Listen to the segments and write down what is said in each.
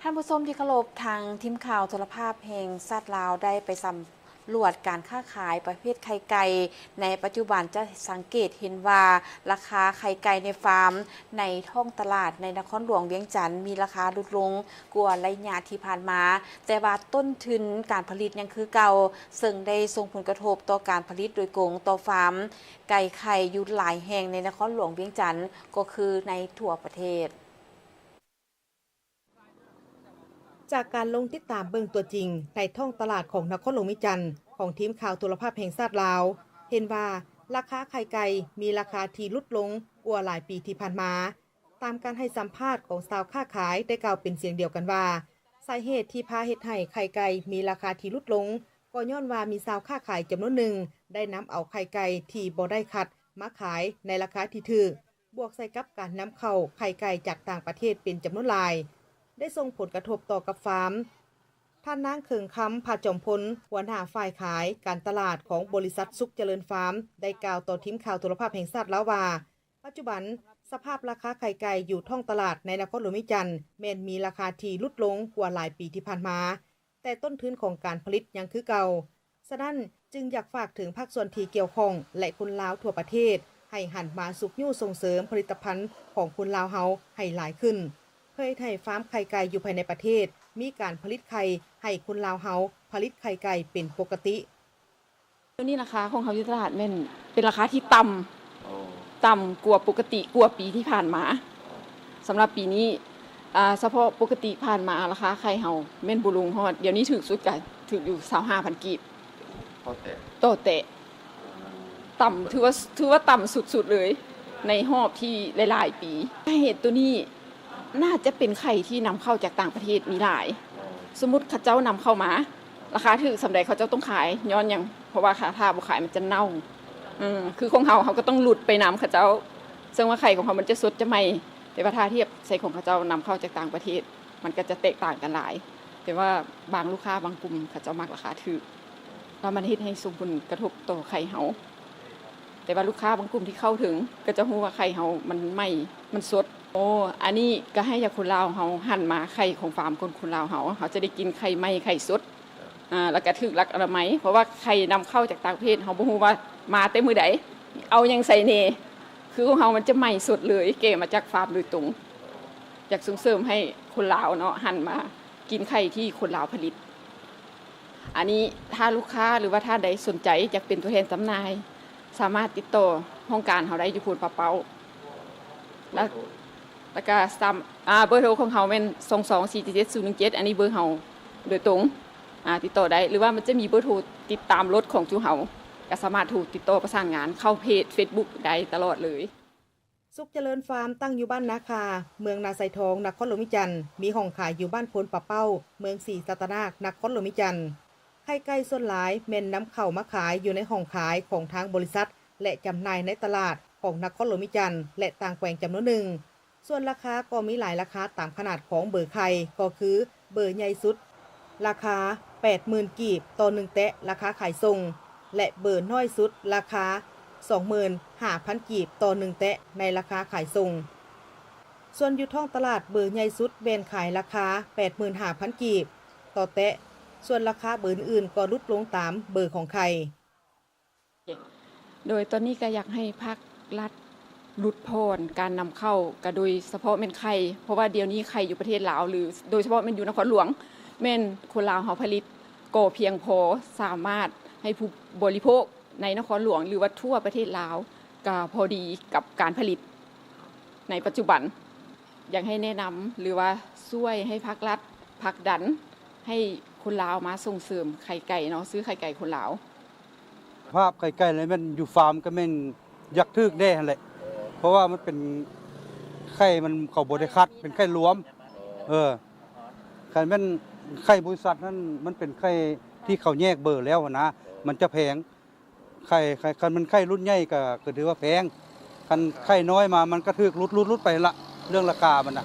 ທ່ານຜູ້ຊົມທີ່ເຄົາລົບ, ທາງທີມຂ່າວໂທລະພາບແຫ່ງຊາດລາວ ໄດ້ໄປສຳຫຼວດການຄ້າຂາຍປະເພດໄຂ່ໄກ່. ໃນປັດຈຸບັນຈະສັງເກດເຫັນວ່າ ລາຄາໄຂ່ໄກ່ໃນຟາມໃນທ້ອງຕະຫຼາດໃນນະຄອນຫຼວງວຽງຈັນ ມີລາຄາຫຼຸດລົງກວ່າໄລຍະທີ່ຜ່ານມາ, ແຕ່ວ່າຕົ້ນທຶນການຜະລິດຍັງຄືເກົ່າ, ເຊິ່ງໄດ້ສົ່ງຜົນກະທົບຕໍ່ການຜະລິດໂດຍກົງຕໍ່ຟາມໄກ່ໄຂ່ຢູ່ຫຼາຍແຫ່ງໃນນະຄອນຫຼວງວຽງຈັນ ກໍຄືໃນທົ່ວປະເທດ. ຈາກການລົງຕິດຕາມເບິ່ງຕົວຈິງໃນທ້ອງຕະຫຼາດຂອງນະຄອນຫຼວງວຽງຈັນ ຂອງທີມຂ່າວໂທລະພາບແຫ່ງຊາດລາວ ເຫັນວ່າລາຄາໄຂ່ໄກ່ມີລາຄາທີ່ຫຼຸດລົງກວ່າຫຼາຍປີທີ່ຜ່ານມາ. ຕາມການໃຫ້ສຳພາດຂອງຊາວຄ້າຂາຍໄດ້ກ່າວເປັນສຽງດຽວກັນວ່າ ສາເຫດທີ່ພາເຮັດໃຫ້ໄຂ່ໄກ່ມີລາຄາທີ່ຫຼຸດລົງ ກໍຍ້ອນວ່າມີຊາວຄ້າຂາຍຈຳນວນໜຶ່ງໄດ້ນຳເອົາໄຂ່ໄກ່ທີ່ບໍ່ໄດ້ຄັດມາຂາຍໃນລາຄາທີ່ຖືກ, ບວກໃສ່ກັບການນຳເຂົ້າໄຂ່ໄກ່ຈາກຕ່າງປະເທດເປັນຈຳນວນຫຼາຍ ໄດ້ສົ່ງຜົນກະທົບຕໍ່ກັບຟາມ. ທ່ານນາງ ເຂີງຄຳ ພະຈອມພົນ ຫົວໜ້າຝ່າຍຂາຍການຕະຫຼາດຂອງບໍລິສັດສຸກຈະເລີນຟາມ ໄດ້ກ່າວຕໍ່ທີມຂ່າວໂທລະພາບແຫ່ງຊາດລາວວ່າ ປັດຈຸບັນສະພາບລາຄາໄຂ່ໄກ່ຢູ່ທ້ອງຕະຫຼາດໃນນະຄອນຫຼວງວຽງຈັນ ແມ່ນມີລາຄາທີ່ຫຼຸດລົງກວ່າຫຼາຍປີທີ່ຜ່ານມາ, ແຕ່ຕົ້ນທຶນຂອງການຜະລິດຍັງຄືເກົ່າ. ສະນັ້ນຈຶ່ງຢາກຝາກເຖິງພາກສ່ວນທີ່ກ່ຽວຂ້ອງ ແລະ ຄົນລາວທົ່ວປະເທດ ໃຫ້ຫັນມາຊຸກຍູ້ສົ່ງເສີມຜະລິດຕະພັນຂອງຄົນລາວເຮົາໃຫ້ຫຼາຍຂຶ້ນ, ເພື່ອເຮັດໃຫ້ຟາມໄຂ່ໄກ່ຢູ່ພາຍໃນປະເທດ ມີການຜະລິດໄຂ່ໃຫ້ຄົນລາວເຮົາຜະລິດໄຂ່ໄກ່ເປັນປົກກະຕິ. ດຽວນີ້ລາຄາຂອງເຮົາຢູ່ຕະຫຼາດແມ່ນເປັນລາຄາທີ່ຕ່ຳ, ຕໍ່າກວ່າປົກກະຕິກວ່າປີທີ່ຜ່ານມາ. ສຳລັບປີນີ້ ອາ ສະເພາະປົກກະຕິຜ່ານມາລາຄາໄຂ່ເຮົາແມ່ນບໍ່ລົງຮອດ, ດຽວນີ້ຖືກສຸດກະຖືກຢູ່ຊາວຫ້າພັນກີບ ຕໍ່ແຕະ, ຕໍ່ແຕະ. ອືມ ຕ່ຳ ຖືວ່າ ຖືວ່າຕ່ຳສຸດໆເລີຍໃນຮອບທີ່ຫຼາຍໆປີ. ສາເຫດໂຕນີ້ໜ້າຈະເປັນໄຂ່ທີ່ນຳເຂົ້າຈາກຕ່າງປະເທດມີຫຼາຍ. ສົມມຸດເຂົາເຈົ້ານຳເຂົ້າມາ ລາຄາຖືກສ່ຳໃດເຂົາເຈົ້າຕ້ອງຂາຍ, ຍ້ອນຫຍັງ? ເພາະວ່າຖ້າ ຖ້າບໍ່ຂາຍມັນຈະເນົ່າ. ເອີ ຄືຂອງເຮົາ ເຮົາກໍຕ້ອງຫຼຸດໄປນຳເຂົາເຈົ້າ, ເຊິ່ງວ່າໄຂ່ຂອງເຮົາມັນຈະສົດຈະໃໝ່, ແຕ່ວ່າຖ້າທຽບໃສ່ຂອງເຂົາເຈົ້ານຳເຂົ້າຈາກຕ່າງປະເທດ ມັນກໍຈະແຕກຕ່າງກັນຫຼາຍ. ແຕ່ວ່າບາງລູກຄ້າບາງກຸ່ມເຂົາເຈົ້າມັກລາຄາຖືກ ແລ້ວມັນເຮັດໃຫ້ສົ່ງຜົນກະທົບຕໍ່ໄຂ່ເຮົາ. ແຕ່ວ່າລູກຄ້າບາງກຸ່ມທີ່ເຂົ້າເຖິງ ກໍຈະຮູ້ວ່າໄຂ່ເຮົາມັນໃໝ່ ມັນສົດ. ໂອ້ ອັນນີ້ກໍໃຫ້ຢາກຄົນລາວເຮົາຫັນມາໄຂ່ຂອງຟາມຄົນ ຄົນລາວເຮົາ, ເຮົາຈະໄດ້ກິນໄຂ່ໃໝ່ ໄຂ່ສົດ ອາ ແລ້ວກໍຖືກຫຼັກອະນາໄມ, ເພາະວ່າໄຂ່ນຳເຂົ້າຈາກຕ່າງປະເທດ ເຮົາບໍ່ຮູ້ວ່າມາແຕ່ມື້ໃດ ເອົາຫຍັງໃສ່ແດ່. ຄືຂອງເຮົາມັນຈະໃໝ່ສົດເລີຍ ແກ່ມາຈາກຟາມໂດຍຕົງ. ຢາກສົ່ງເສີມໃຫ້ຄົນລາວເນາະ ຫັນມາກິນໄຂ່ທີ່ຄົນລາວຜະລິດ. ອັນນີ້ຖ້າລູກຄ້າ ຫຼືວ່າທ່ານໃດສົນໃຈຢາກເປັນຕົວແທນຈຳໜ່າຍ ສາມາດຕິດຕໍ່ຫ້ອງການເຮົາໄດ້ຢູ່ໂພນປາເປົ້າ ແລ້ວ ແລ້ວກະສາມ ອາ ເບີໂທຂອງເຮົາແມ່ນ ສອງສອງສີ່ເຈັດເຈັດສູນໜຶ່ງເຈັດ ອັນນີ້ເບີເຮົາໂດຍຕົງ ອາ ຕິດຕໍ່ໄດ້ ຫຼືວ່າມັນຈະມີເບີໂທຕິດຕາມລົດຂອງຈຸເຮົາ ກະສາມາດໂທຕິດຕໍ່ປະສານງານເຂົ້າເພຈເຟສບຸກໄດ້ຕະຫຼອດເລີຍ. ສຸກຈະເລີນຟາມ ຕັ້ງຢູ່ບ້ານນາຄາ ເມືອງນາຊາຍທອງ ນະຄອນຫຼວງວຽງຈັນ, ມີຫ້ອງຂາຍຢູ່ບ້ານໂພນປາເປົ້າ ເມືອງສີສັດຕະນາກ ນະຄອນຫຼວງວຽງຈັນ. ໄຂ່ໄກ່ສ່ວນຫຼາຍແມ່ນນຳເຂົ້າມາຂາຍຢູ່ໃນຫ້ອງຂາຍຂອງທາງບໍລິສັດ ແລະ ຈຳໜ່າຍໃນຕະຫຼາດຂອງນະຄອນຫຼວງວຽງຈັນ ແລະ ຕ່າງແຂວງຈຳນວນໜຶ່ງ. ສ່ວນລາຄາກໍມີຫຼາຍລາຄາຕາມຂະໜາດຂອງເບີໄຂ່ ກໍຄືເບີໃຫຍ່ສຸດ ລາຄາ ແປດໝື່ນ ກີບຕໍ່ໜຶ່ງແຕະ ລາຄາຂາຍສົ່ງ ແລະ ເບີນ້ອຍສຸດລາຄາ ສອງໝື່ນຫ້າພັນ ກີບຕໍ່ໜຶ່ງແຕະ ໃນລາຄາຂາຍສົ່ງ. ສ່ວນຢູ່ທ້ອງຕະຫຼາດເບີໃຫຍ່ສຸດແມ່ນຂາຍລາຄາ ແປດໝື່ນຫ້າພັນ ກີບຕໍ່ແຕະ, ສ່ວນລາຄາເບີອື່ນໆກໍຫຼຸດລົງຕາມເບີຂອງໄຂ່. ໂດຍຕອນນີ້ກໍຢາກໃຫ້ພາກລັດຫຼຸດຜ່ອນການນຳເຂົ້າ ກໍໂດຍສະເພາະແມ່ນໄຂ່ ເພາະວ່າດຽວນີ້ໄຂ່ຢູ່ປະເທດລາວ ຫຼື ໂດຍສະເພາະແມ່ນຢູ່ນະຄອນຫຼວງ ແມ່ນຄົນລາວເຮົາຜະລິດກໍພຽງພໍ ສາມາດໃຫ້ຜູ້ບໍລິໂພກໃນນະຄອນຫຼວງ ຫຼືວ່າທົ່ວປະເທດລາວ ກໍພໍດີກັບການຜະລິດໃນປັດຈຸບັນ. ຢາກໃຫ້ແນະນຳ ຫຼືວ່າຊ່ວຍໃຫ້ພາກລັດຜັກດັນໃຫ້ຄົນລາວມາສົ່ງເສີມໄຂ່ໄກ່ເນາະ, ຊື້ໄຂ່ໄກ່ຄົນລາວ. ພາບໄຂ່ໄກ່ແລ້ວແມ່ນຢູ່ຟາມກໍແມ່ນຢາກຖືກແດ່ຫັ້ນແຫຼະ ເພາະວ່າມັນເປັນໄຂ່ ມັນ ເຂົາບໍ່ໄດ້ຄັດ ເປັນໄຂ່ລວມ. ເອີ ຄັນແມ່ນໄຂ່ບໍລິສັດນັ້ນ ມັນເປັນໄຂ່ທີ່ເຂົາແຍກເບີແລ້ວຫັ້ນນະ ມັນຈະແພງ. ໄຂ່ ໄຂ່ ຄັນມັນໄຂ່ລຸ້ນໃຫຍ່ກໍ ກໍຖືວ່າແພງ, ຄັນໄຂ່ນ້ອຍມາ ມັນກໍຖືກຫຼຸດ ຫຼຸດ ຫຼຸດໄປລະ ເລື່ອງລາຄາມັນນະ.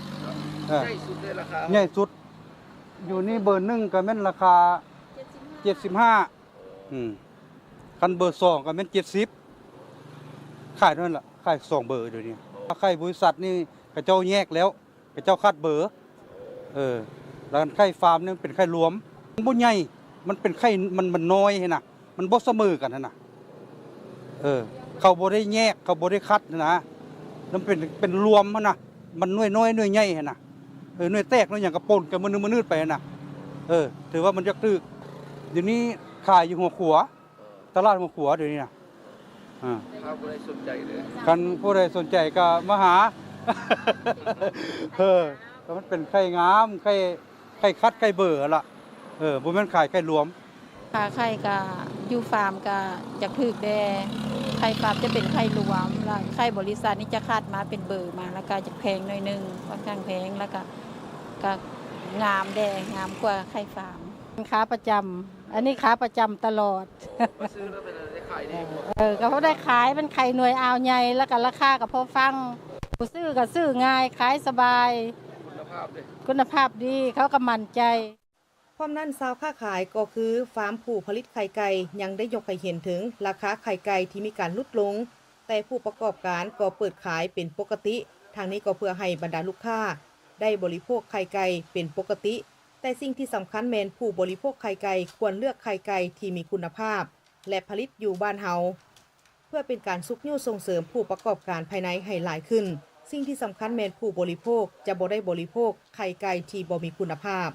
ເອີ ໃຫຍ່ສຸດເດ້ລາຄາ ໃຫຍ່ສຸດ ຢູ່ນີ້ເບີໜຶ່ງກໍແມ່ນລາຄາ ເຈັດສິບຫ້າ ອືມ ຄັນເບີສອງກໍແມ່ນເຈັດສິບ ຂາຍເທົ່ານັ້ນລະ ຂາຍສອງເບີດຽວນີ້. ໄຂ່ບໍລິສັດນີ້ເຂົາເຈົ້າແຍກແລ້ວ ເຂົາເຈົ້າຄັດເບີ ເອີ ແລ້ວໄຂ່ຟາມນີ້ມັນເປັນໄຂ່ລວມ ມັນບໍ່ໃຫຍ່ ມັນເປັນໄຂ່ ມັນ ມັນນ້ອຍຫັ້ນນະ ມັນບໍ່ສະເໝີກັນຫັ້ນນະ. ເອີ ເຂົາບໍ່ໄດ້ແຍກ ເຂົາບໍ່ໄດ້ຄັດຫັ້ນນະ ມັນເປັນ ເປັນລວມຫັ້ນນະ ມັນໜ່ວຍນ້ອຍໜ່ວຍໃຫຍ່ຫັ້ນນະ. ເອີ ໜ່ວຍແຕກໜ່ວຍຫຍັງກໍປົນກັນມະນືດໆໄປຫັ້ນນະ. ເອີ ຖືວ່າມັນຢາກຖືກ ດຽວນີ້ຂາຍຢູ່ຫົວຂົວ ຕະຫຼາດຫົວຂົວດຽວນີ້ນະ. ເອີ ຖ້າຜູ້ໃດສົນໃຈເດີ ຄັນຜູ້ໃດສົນໃຈກໍມາຫາ. ເອີ ກໍມັນເປັນໄຂ່ງາມ ໄຂ່ ໄຂ່ຄັດ ໄຂ່ເບີຫັ້ນລະ. ເອີ ບໍ່ແມ່ນຂາຍໄຂ່ລວມ. ຄ່າໄຂ່ກະຢູ່ຟາມກະຢາກຖືກແດ່ ໄຂ່ຟາມຈະເປັນໄຂ່ລວມ ລະໄຂ່ບໍລິສັດນີ້ຈະຄັດມາເປັນເບີມາ ລະກະຈະແພງໜ້ອຍໜຶ່ງ ຂ້ອນຂ້າງແພງ ລະກະ ກະງາມແດ່ ງາມກວ່າໄຂ່ຟາມ. ຂາປະຈຳ ອັນນີ້ຂາປະຈຳຕະຫຼອດ. ມາຊື້ແລ້ວເປັນຈັ່ງໃດ ຂາຍດີບໍ່? ເອີ ກໍພໍໄດ້ຂາຍ ມັນໄຂ່ໜ່ວຍອາວໃຫຍ່ ລະກະລາຄາກໍພໍຟັງ ຜູ້ຊື້ກໍຊື້ງ່າຍ ຂາຍສະບາຍ ຄຸນນະພາບດີ ເຂົາກໍໝັ້ນໃຈ. ພ້ອມນັ້ນ ຊາວຄ້າຂາຍກໍຄືຟາມຜູ້ຜະລິດໄຂ່ໄກ່ ຍັງໄດ້ຍົກໃຫ້ເຫັນເຖິງລາຄາໄຂ່ໄກ່ທີ່ມີການຫຼຸດລົງ, ແຕ່ຜູ້ປະກອບການກໍເປີດຂາຍເປັນປົກກະຕິ, ທັງນີ້ກໍເພື່ອໃຫ້ບັນດາລູກຄ້າໄດ້ບໍລິໂພກໄຂ່ໄກ່ເປັນປົກກະຕິ, ແຕ່ສິ່ງທີ່ສຳຄັນແມ່ນຜູ້ບໍລິໂພກໄຂ່ໄກ່ຄວນເລືອກໄຂ່ໄກ່ທີ່ມີຄຸນນະພາບ ແລະ ຜະລິດຢູ່ບ້ານເຮົາ ເພື່ອເປັນການຊຸກຍູ້ສົ່ງເສີມຜູ້ປະກອບການພາຍໃນໃຫ້ຫຼາຍຂຶ້ນ. ສິ່ງທີ່ສຳຄັນແມ່ນຜູ້ບໍລິໂພກຈະບໍ່ໄດ້ບໍລິໂພກໄຂ່ໄກ່ທີ່ບໍ່ມີຄຸນນະພາບ.